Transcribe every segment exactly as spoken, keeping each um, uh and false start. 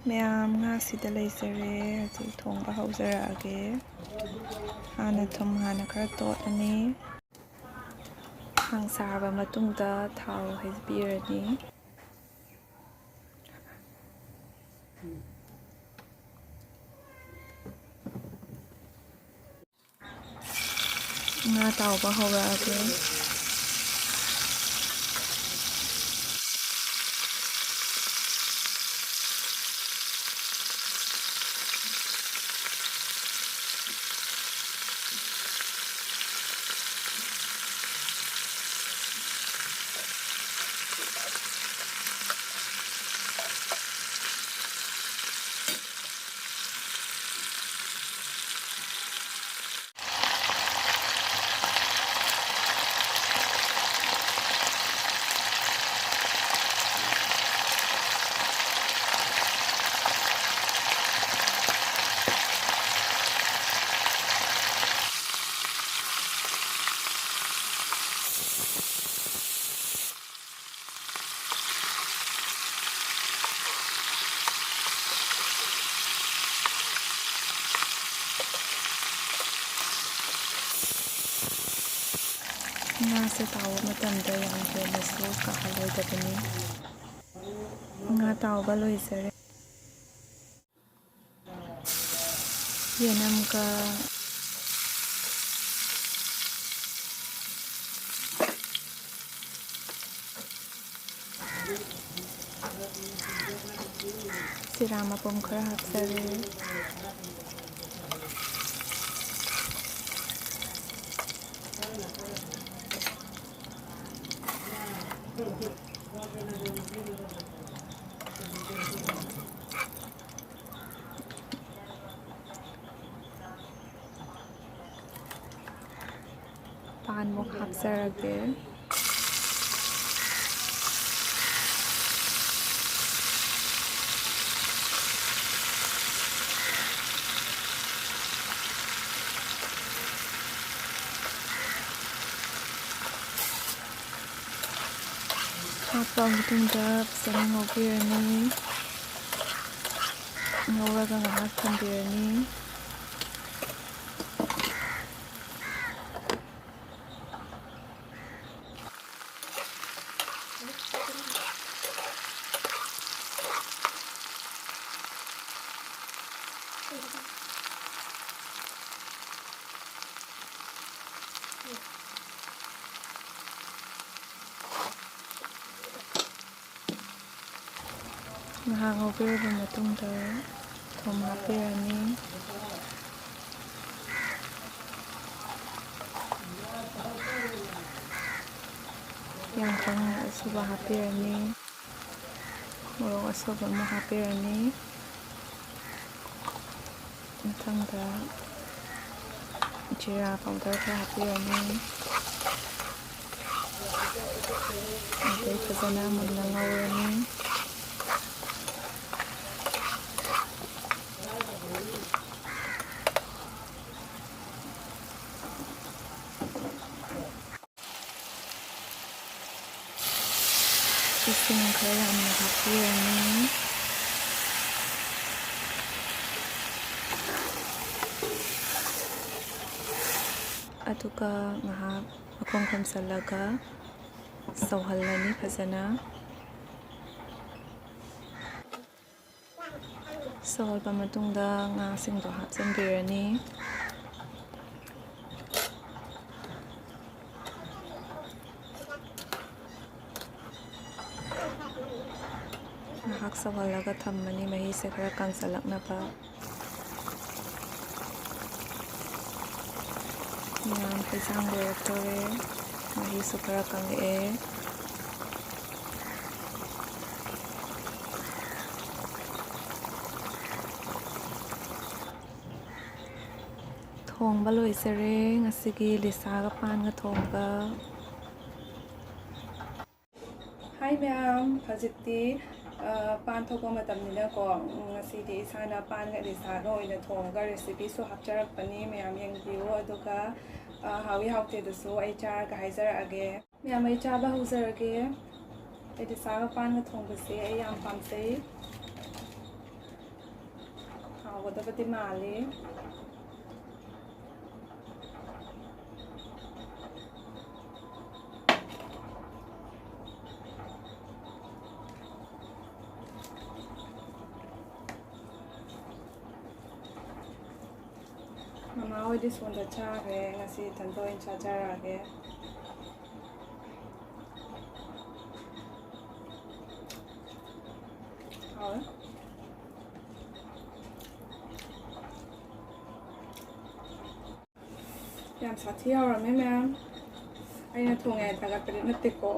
ꯃꯌꯥꯝ, ꯉꯥꯁꯤꯗ ꯂꯩꯖꯔꯦ꯫ ꯍꯧꯖꯤꯛ ꯊꯣꯡꯕ ꯍꯧꯖꯔꯛꯑꯒꯦ꯫ ꯍꯥꯟꯅ ꯊꯨꯝ ꯍꯥꯟꯅ ꯈꯔ ꯇꯣꯠꯂꯅꯤ꯫ ꯈꯥꯡ ꯁꯥꯔꯕ ꯃꯇꯨꯡꯗ ꯊꯥꯎ ꯍꯩꯕꯤꯔꯅꯤ꯫ ꯉꯥ ꯇꯥꯎꯕ ꯍꯧꯔꯛꯑꯒꯦ꯫ ꯉꯥꯁꯦ ꯇꯥꯎꯕ ꯃꯇꯝꯗ ꯌꯥꯝ ꯍꯦꯟꯅꯁꯨ ꯀꯥꯍꯜꯂꯣꯏꯗꯕꯅꯤ꯫ ꯉꯥ ꯇꯥꯎꯕ ꯂꯣꯏꯖꯔꯦ꯫ ꯌꯦꯅꯝꯒ ꯖꯤꯔꯥ ꯃꯄꯨꯝ ꯈꯔ ꯍꯥꯞꯆꯔꯦ꯫ ꯄꯥꯟꯃꯨꯛ ꯍꯥꯞꯆꯔꯒꯦ꯫ ꯍꯥꯞꯄ ꯃꯇꯨꯡꯗ ꯐꯖꯅ ꯉꯧꯕꯤꯔꯅꯤ꯫ ꯉꯧꯔꯒ ꯉꯥꯏꯍꯥꯛ ꯊꯝꯕꯤꯔꯅꯤ꯫ ꯉꯥꯏꯍꯥꯛ ꯉꯧꯕꯤꯔꯕ ꯃꯇꯨꯡꯗ ꯊꯨꯝ ꯍꯥꯞꯄꯤꯔꯅꯤ꯫ ꯌꯥꯝ ꯀꯪꯅ ꯑꯁꯨꯕ ꯍꯥꯞꯄꯤꯔꯅꯤ꯫ ꯃꯣꯔꯣꯛ ꯑꯁꯨꯕ ꯑꯃ ꯍꯥꯞꯄꯤꯔꯅꯤ꯫ ꯃꯊꯪꯗ ꯖꯤꯔꯥ powder ꯈꯔ ꯍꯥꯞꯄꯤꯔꯅꯤ꯫ ꯑꯗꯩ ꯐꯖꯅ ꯃꯨꯟꯅ ꯉꯧꯔꯅꯤ꯫ ꯏꯁꯤꯡ ꯈꯔ ꯌꯥꯝꯅ ꯍꯥꯞꯄꯤꯔꯅꯤ꯫ ꯑꯗꯨꯒ ꯉꯥꯏꯍꯥꯛ ꯃꯈꯨꯝ ꯈꯨꯝꯖꯤꯜꯂꯒ ꯁꯧꯍꯜꯂꯅꯤ ꯐꯖꯅ꯫ ꯁꯧꯍꯜꯂꯕ ꯃꯇꯨꯡꯗ ꯉꯥꯁꯤꯡꯗꯣ ꯍꯥꯞꯆꯤꯟꯕꯤꯔꯅꯤ꯫ ꯉꯥꯏꯍꯥꯛ ꯁꯧꯍꯜꯂꯒ ꯊꯝꯃꯅꯤ, ꯃꯍꯤꯁꯦ ꯈꯔ ꯀꯪꯁꯤꯜꯂꯛꯅꯕ꯫ ꯃꯌꯥꯝ ꯍꯩꯖꯥꯡ ꯂꯣꯏꯔꯛꯇꯣꯔꯦ, ꯃꯍꯤꯁꯨ ꯈꯔ ꯀꯪꯉꯛꯑꯦ꯫ ꯊꯣꯡꯕ ꯂꯣꯏꯖꯔꯦ ꯉꯁꯤꯒꯤ ꯂꯤꯁꯥꯒ ꯄꯥꯟꯒ ꯊꯣꯡꯕ꯫ ꯍꯥꯏ ꯃꯌꯥꯝ, ꯍꯧꯖꯤꯛꯇꯤ, ꯑ, ꯄꯥꯟ ꯊꯣꯛꯄ ꯃꯇꯝꯅꯤꯅꯀꯣ, ꯎꯝ, ꯉꯁꯤꯗꯤ ꯏꯁꯥꯅ ꯄꯥꯟꯒ ꯂꯤꯁꯥꯒ ꯑꯣꯏꯅ ꯊꯣꯡꯉꯒ recipeꯁꯨ ꯍꯥꯞꯆꯔꯛꯄꯅꯤ꯫ ꯃꯌꯥꯝ ꯌꯦꯡꯕꯤꯌꯨ꯫ ꯑꯗꯨꯒ, ꯑ, ꯍꯥꯎꯏ ꯍꯥꯎꯇꯦꯗꯨꯁꯨ ꯑꯩ ꯆꯥꯔꯒ ꯍꯥꯏꯖꯔꯛꯑꯒꯦ꯫ ꯃꯌꯥꯝ, ꯑꯩ ꯆꯥꯕ ꯍꯧꯖꯔꯒꯦ꯫ ꯑꯩ ꯂꯤꯁꯥꯒ ꯄꯥꯟꯒ ꯊꯣꯡꯕꯁꯦ ꯑꯩ ꯌꯥꯝ ꯄꯥꯝꯖꯩ꯫ ꯍꯥꯎꯒꯗꯕꯗꯤ ꯃꯥꯜꯂꯤ꯫ ꯃꯃꯥ ꯍꯣꯏꯗꯤ ꯁꯣꯝꯗ ꯆꯥꯈ꯭ꯔꯦ, ꯉꯁꯤ ꯏꯊꯟꯇ ꯑꯣꯏꯅ ꯆꯥꯖꯔꯛꯑꯒꯦ꯫ ꯍꯥꯎꯋꯦ꯫ ꯌꯥꯝ ꯁꯥꯊꯤ ꯍꯥꯎꯔꯝꯃꯦ ꯃꯌꯥꯝ꯫ ꯑꯩꯅ ꯊꯣꯡꯉꯦ ꯍꯥꯏ ꯊꯥꯒꯠꯄꯗꯤ ꯅꯠꯇꯦꯀꯣ꯫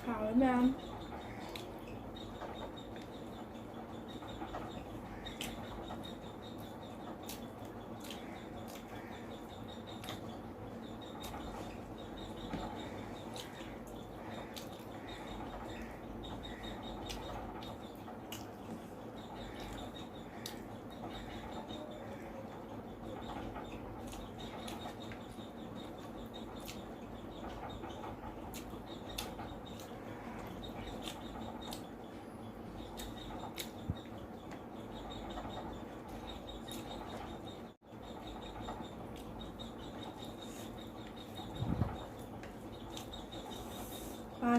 ꯍꯥꯎꯋꯦ ꯃꯌꯥꯝ꯫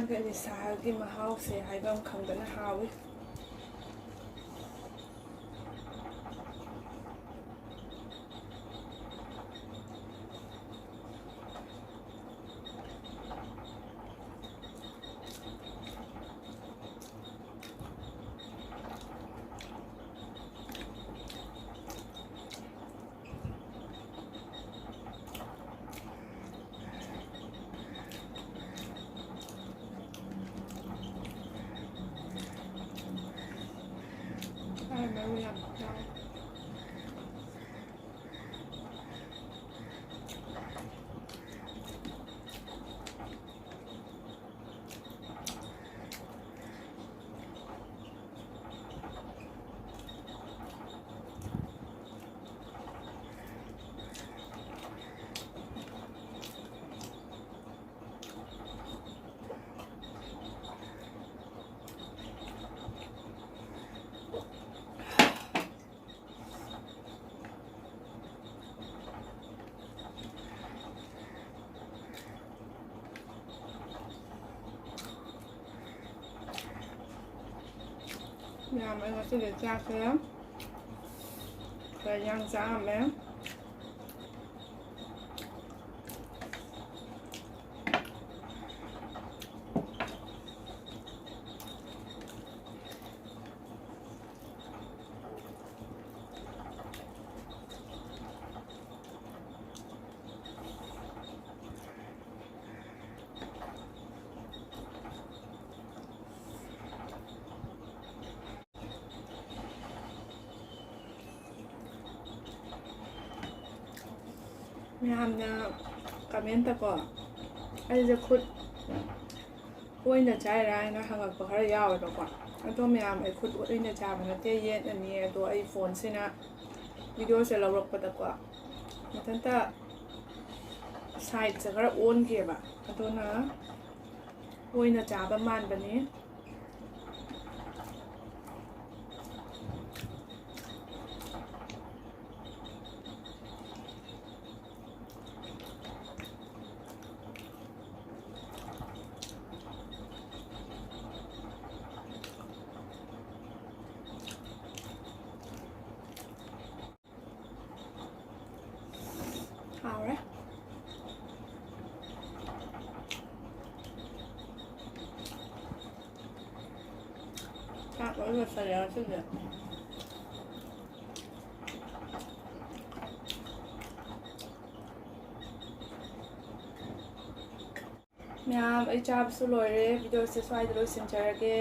ꯅꯤꯁꯥꯒꯤ ꯃꯍꯥꯎꯁꯦ ꯍꯥꯏꯐꯝ ꯈꯪꯗꯅ ꯍꯥꯎꯏ꯫ ꯃꯔꯨ ꯌꯥꯝ ꯌꯥꯎꯋꯦ꯫ ꯃꯌꯥꯝ, ꯑꯩ ꯉꯁꯤꯗꯤ ꯆꯥꯛꯁꯦ ꯈꯔ ꯌꯥꯝ ꯆꯥꯔꯝꯃꯦ꯫ ꯃꯌꯥꯝꯅ ꯀꯃꯦꯟꯇꯀꯣ, ꯑꯩꯁꯦ ꯈꯨꯠ ꯑꯣꯏꯅ ꯆꯥꯏꯔꯥ ꯍꯥꯏꯅ ꯍꯪꯉꯛꯄ ꯈꯔ ꯌꯥꯎꯋꯦꯕꯀꯣ꯫ ꯑꯗꯣ ꯃꯌꯥꯝ, ꯑꯩ ꯈꯨꯠ ꯑꯣꯏꯅ ꯆꯥꯕ ꯅꯠꯇꯦ, ꯌꯦꯠꯅꯅꯤ꯫ ꯑꯗꯣ ꯑꯩ ꯐꯣꯟꯁꯤꯅ ꯚꯤꯗꯤꯑꯣꯁꯦ ꯂꯧꯔꯛꯄꯗꯀꯣ, ꯃꯊꯟꯇ ꯁꯥꯏꯠꯁꯦ ꯈꯔ ꯑꯣꯟꯈꯤꯑꯕ, ꯑꯗꯨꯅ ꯑꯣꯏꯅ ꯆꯥꯕ ꯃꯥꯟꯕꯅꯤ꯫ ꯂꯣꯏ ꯂꯣꯏꯁꯜꯂꯦ ꯉꯁꯤꯗꯤ꯫ ꯃꯌꯥꯝ, ꯑꯩ ꯆꯥꯕꯁꯨ ꯂꯣꯏꯔꯦ꯫ ꯚꯤꯗꯤꯑꯣꯁꯦ ꯁ꯭ꯋꯥꯏꯗ ꯂꯣꯏꯁꯤꯟꯖꯔꯒꯦ꯫